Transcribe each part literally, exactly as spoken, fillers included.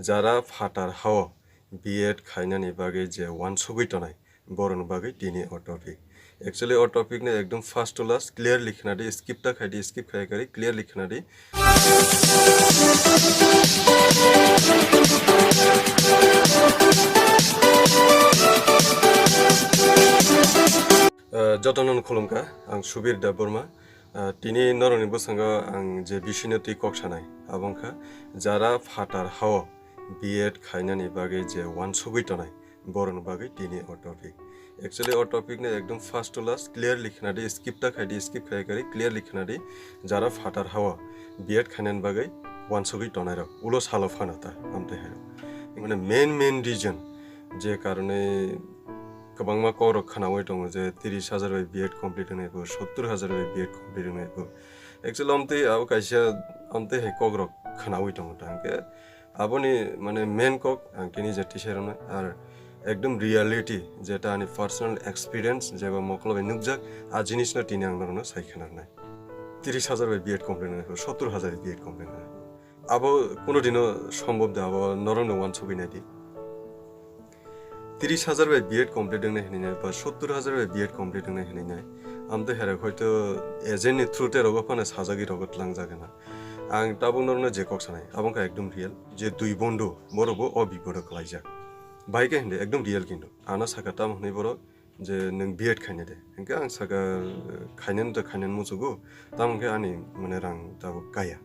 Jara phatar hao B Ed khainani bagwi je wansugwi tonai, borokni bagwi tini o topic. Actually, o topic no ekdom first to last clearly khna di, skip ta khai di, skip khai kari clearly khna di. Uh, jotono khulumkha, ang Subir Debbarma. Uh, tini norokni bwskango ang je bisino twi kok sanai, abo wngkha jara phatar hao B Ed khainani bagwi je wansugwi tonai, borokni bagwi tini o topic. Actually, o topic no ekdom first to last clearly khna di, skip ta khai di, skip khai kari clearly khna di, jara phatar hao B Ed khainani bagwi wansugwi tonairok, ulo salo phano ta, amtwi hai. Mane main, main reason je karone kwbangma kokrok khnaui tongo je tris hajar bai B Ed complete wngnai bo, sottur hajar bai B Ed complete wngnai bo. Actually, amtwi abo kaisa amtwi hai kokrok khnaui tongo ta, hwnkhe aboni, mane, main kok ang tini je tisai rwnai, ar ekdom reality, jeta ani personal experience, jeba mokolo bai nukjak, a jinisno tini ang norokno sai khwnarnai. Tris hajar bai B Ed complete wngnai, sottur hajar bai B Ed complete wngnai. Abo kuno dino sombhob da, abo norokno wansugwi nai di. Tris hajar bai B Ed complete wngnai hinwi nai, ba sottur hajar bai B Ed complete wngnai hinwi nai. Amtwi hai rok hoito agent ni through te rogo phano sajagwi rogo tlangjak hwnna. Ang tabuk norokno je kok sanai, abo wngkha ekdom real. Je dui bondo, borok bo o bipodo kwlaijak. Bahai khe hindi, ekdom real kintu. Ano saka tamo hwnwi borok je nwng B Ed khaina de. Hinkhe ang saka, khainani to khainani muchugo, tamo hwnkhe ani, mane, rang tabuk kaya.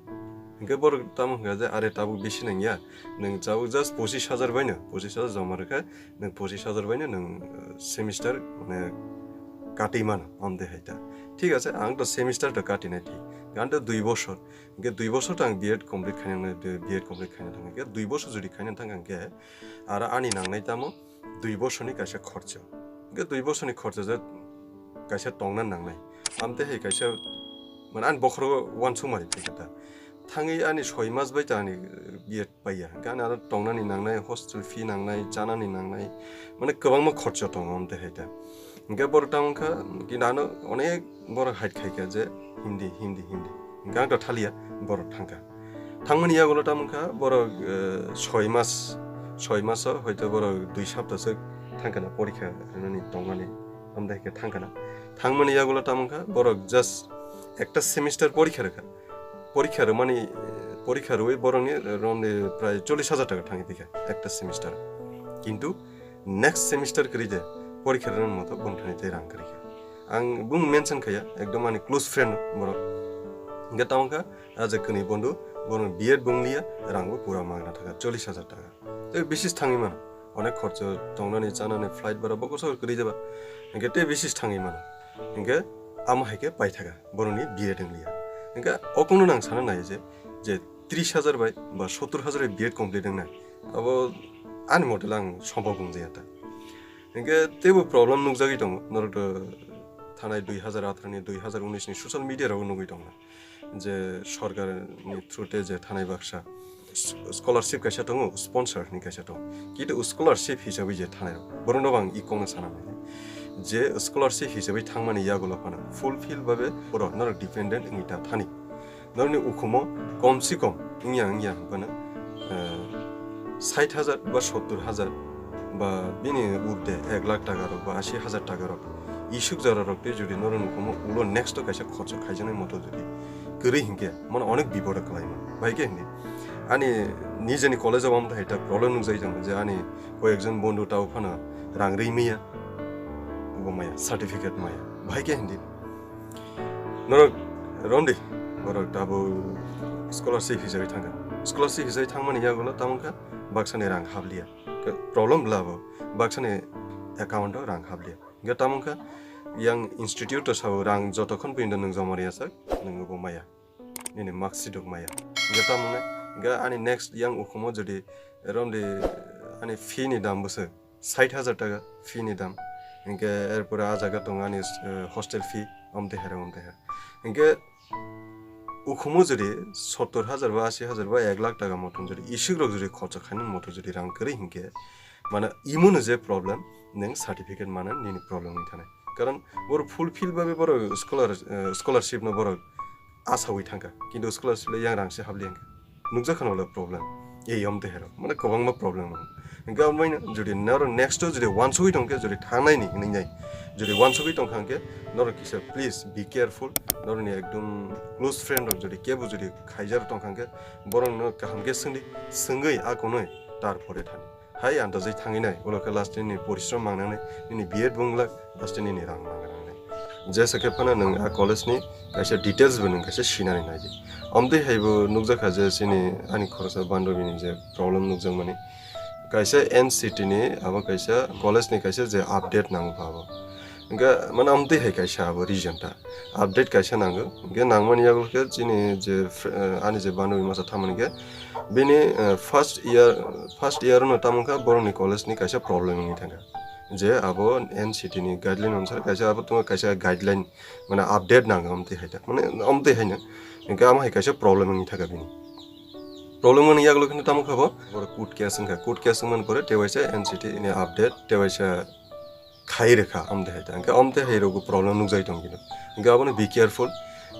Hinkhe borok tamo hwnkha je, are tabuk bisi nangya, nwng tabuk just pochis hajar baino, pochis hajar joma rwkha, nwng pochis hajar baino nwng, eh, semester, mane, katwi mano, amtwi hai ta. Thik ache, ang to semester to katinai thik. Ang to dui bosor. Hinkhe dui bosor to ang B Ed complete khaina, B Ed complete khaina thang. Hinkhe dui bosor jodi khaina thang hinkhe, aro ani nangnai tamo dui bosorni kaisa khorcho. Hinkhe dui bosorni khorcho je kaisa tongna nangnai. Amtwi hai kaisa, mane, ani bokhorogo wansukmani thai khe ta. Thangwi ani soi mas bai ta ani, eh, B Ed paiya. Hinkhe ani aro tongnani nangnai, hostel fee nangnai, chanani nangnai, mane, kwbangma khorcho tongo amtwi hai ta. Hinkhe borok tamo wngkha, kintu ano onek borok hide khai kha je hindi, hindi, hindi. Hinkhe ang to thaliya, borok thangkha. Thangmani yagulo tamo wngkha, borok, eh, soi mas, soi maso hoito borok dui sapta swk thangkha na porikha rwnani tongmani, amtwi hai khe thangkha na. Thangmani yagulo tamo wngkha, borok just ekta semester porikha rwkha. Porikha rwmani, porikha rwui borokni romni prai chollish hajar taka thangwi phaikha ekta semester. Kintu next semester kwrwi de porikha rwna moto bongthani tei rang kwrwi kha. Ang bung mention khaya, ekdom ani close friend borok. Hinkhe tamo kha, a je kwnwi bondo, borok B Ed bung liya, rang bo pura magna thaka, chollish hajar taka. Tei bisis thangwi mano. Onek khorcho tongnani, chanani, flight bara, bo koso kwrwi jeba. Hinkhe tei bisis thangwi mano. Hinkhe amo hai khe paithaka, borokni B Ed wngliya. Hinkhe o kunu nang sana nai je, je tris hajar bai ba sottur hajar bai B Ed complete wngnai. Abo ani model ang sombhob wngjaya ta. Hinkhe teibo problem nukjagwi tongo, norok to thanai dui hajar atharo ni, dui hajar unis ni social media rogo nugwi tongo. Je sorkar ni through te je thanai baksa s-, scholarship kaisa tongo, sponsor ni kaisa tongo. Kintu scholarship hisabai je thanai rok, borok no bang i kok no sana nai. Je scholarship hisabai thangmani yagulo phano fulfill babe borok norok dependent wngwi ta thani. Norokni ukhumo kom se kom wngya wngya hwnphano, eh, sait hajar ba sottur hajar ba bini urde ek lakh taka rok ba ashi hajar taka rok isuk jora rok tei jodi norok nukhumo ulo next o kaisa khorcho khaijaknai moto jodi kwrwi hinkhe mano onek bipodo kwlaima. Bahai khe hindi ani nijeni college o amtwi hai ta problem nukjagwi tongo je ani koyekjon bondhu tao phano rang rwi maya, bo maya, certificate maya. Bahai khe hindi norok romdi, borok tabo scholarship hisabai thangkha. Scholarship hisabai thangmani yagulo tamo kha baksani rang habliya. Problem bla bo baksani account o rang habliya. Hinkhe tamo kha yang institute o sabo rang jotokhon porijonto nwng joma riya sak, nwng bo maya. Nini marksheet rok maya. Hinkhe tamo wngnai, hinkhe ani next yang ukhumo jodi romdi ani fee ni dam bwswk sait hajar taka fee ni dam. Hinkhe erpore ah jaga tongo ani, eh, hostel fee, amtwi hai rok, amtwi hai. Hinkhe ukhumo jodi sottor hajar ba ashi hajar ba ek lakh taka motom jodi isuk rok jodi khorcha khainani motom jodi rang kwrwi hinkhe, mane, imono je problem, nwng certificate mana nini problem wngwi thanai. Karon borok fulfill babe borok scholar-, eh, scholarship no borok asawi thangkha, kintu scholarship le yang rang se habliya hinkhe. Nukjakha no le problem. Ei omtwi hai rok mane kwbangma problem rok. Hingke omo jodi noro next o jodi wansugwi tongkhe, jodi thangnai ni hinwi nai, jodi wansugwi tongkha hingke norok kisa please be careful, norokni ekdom close friend rok jodi kebo jodi khaijar tongkha hingke borokno kaham khe swngdi, swngwi a konwi tarpore thani. Hai andajai thangwi nai, ulo khe last nini porishrom mangnangnai, nini B Ed bung glak, last nini rang mangnangnai. Jesa khe phano nwng a college ni kaisa details bo nwng kaisa sinani naidi. Omtwi hai bo nukjakha je chini ani khoroksa bandobini je problem nukjakmani. Kaisa N C T ni abo kaisa college ni kaisa je update nango pha abo. Hingke mane omtwi hai kaisa abo reason ta. Update kaisa nango. Hingke nangmani yago khe chini je fr-, eh, ani je bandowi masa thamani khe bini, eh, first year, first year no tamo kha borokni college ni kaisa problem wngwi thangkha. Je abo N C T ni guideline onusar kaisa abo tongo kaisa guideline mane update nango omtwi hai ta. Mane omtwi hai no. Hingke amo hai kaisa problem wngwi thangkha bini. Problem wngwi yago khe tamo kha bo borok court case wngkha. Court case wngmani pore tewaisa N C T ni update tewaisa khai rwkha omtwi hai ta. Hingke omtwi hai rogo problem nukjai tong kino. Hingke abono be careful.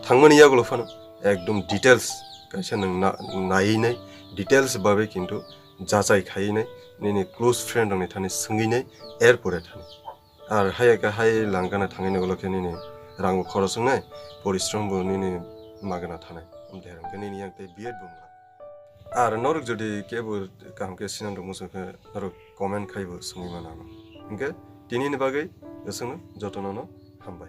Thangmani yagulo phano ekdom details kaisa nwng na-, naiwi nai, details babe kintu jachai khaiwi nai, nini close friend rokni thani swngwi nai, erpore thani. Ar hai khe hai langkana thangwi nai ulo khe nini rang bo khoros wngnai, porishrom bo nini magana thanai. Omtwi hai hingke nini yang tei B Ed bo wngkha. Ar norok jodi kebo kaham khe sinang rok muchung khe norok comment khai bo swngwi mano ano. Hingke tini ni bagwi swngno jotono no hambai.